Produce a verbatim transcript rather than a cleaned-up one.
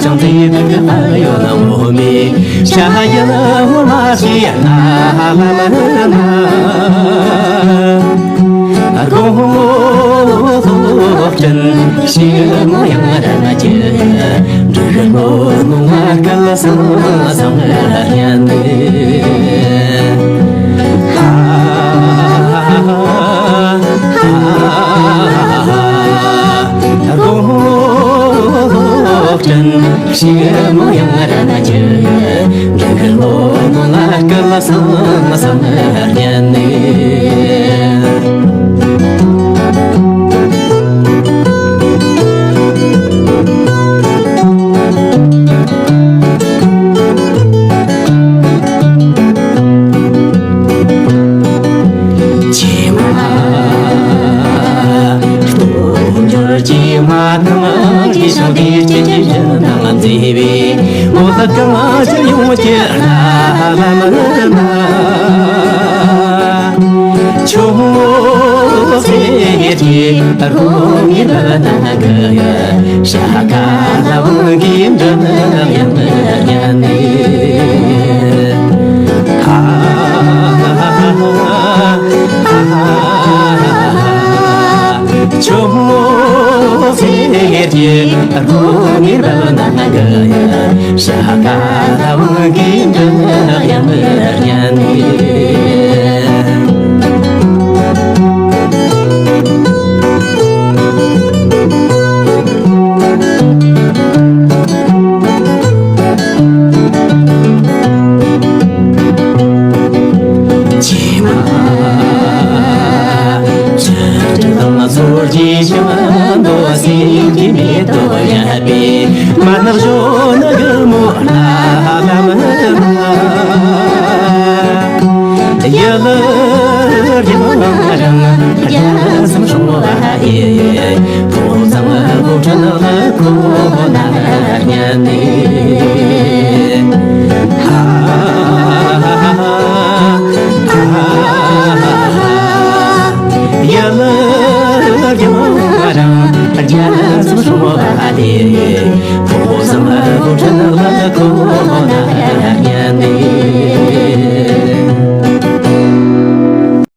ཅང་ཙེ་དག་གི་ཨ་ཡོད་ན་ངོ་མི་ཤ་ཡ་ལ་ངོ་མ་ཤི་ཡ་ན་ལ་མ་ན། དགོངས་ཅན་ཞི་མོ་ཡང་ར་ན་ཅི་འབྲུག་མོ་མོ་ང་སྐལ་བཟང་བཟང་ཡ་ནི། ཧ་ཧ་ཧ་ཧ། དགོངས་ཅན་ཞི་མོ་ཡང་ར་ན་ཅི། འབྲུག་མོ་མོ་ང་སྐལ་བཟང་བཟང་ཡ་ནི། ཀྱེ་མ། སྟོབས་འབྱོར་གྱི་མ་དང་། ཀྱེ་ཞང་དེ་ཀྱེ་ཀྱེ་ཡིན་དང་མཛེས་པའི་མོ་ལ་གང་ཅི་ཡོང་གྱི་ལ་ལ་མ་ལ་མ། ཁྱོད་ཟེར་གྱི་རོ་ཉི་ལ་ན་གི་ཤ་ཀ་ལ་བང་གི་འདྲ་ཡང་ཡང་ནི། ཁྱོད་ཟེར་གྱི་རོ་ཉི་ལ་ན་གི་ཤ་ཀ་ལ་བང་གི་འདྲ་ཡང་ཡང་ནི། ཀྱེ་མ། ཆུ་དྲི་དང་ཚོར་གྱི་ཞིང་མདོ་སེམས་ཀྱི་མེ་ཏོག་བཞད་པའི་མ་ནག་གཞོན་ནུ་གི་མོ་ལ་ལ་མ་ལ། ཡ་ལ་རྒྱ་རང་རྒྱ་སེམས་སྲུང་བ་ཡི། ཕོ་བཟང་སྒོ་ཁྲ་ནག་ལ་ཁོ་ན་ཉན་ནི། ཧ་ཧ་ཧ། ཡ་ལ་རྒྱ་རང་རྒྱ་སེམས་སྲུང་བ་ཡི། ཕོ་བཟང་སྒོ་ཁྲ་ནག་ལ་ཁོ་ན་ཉན་ནི།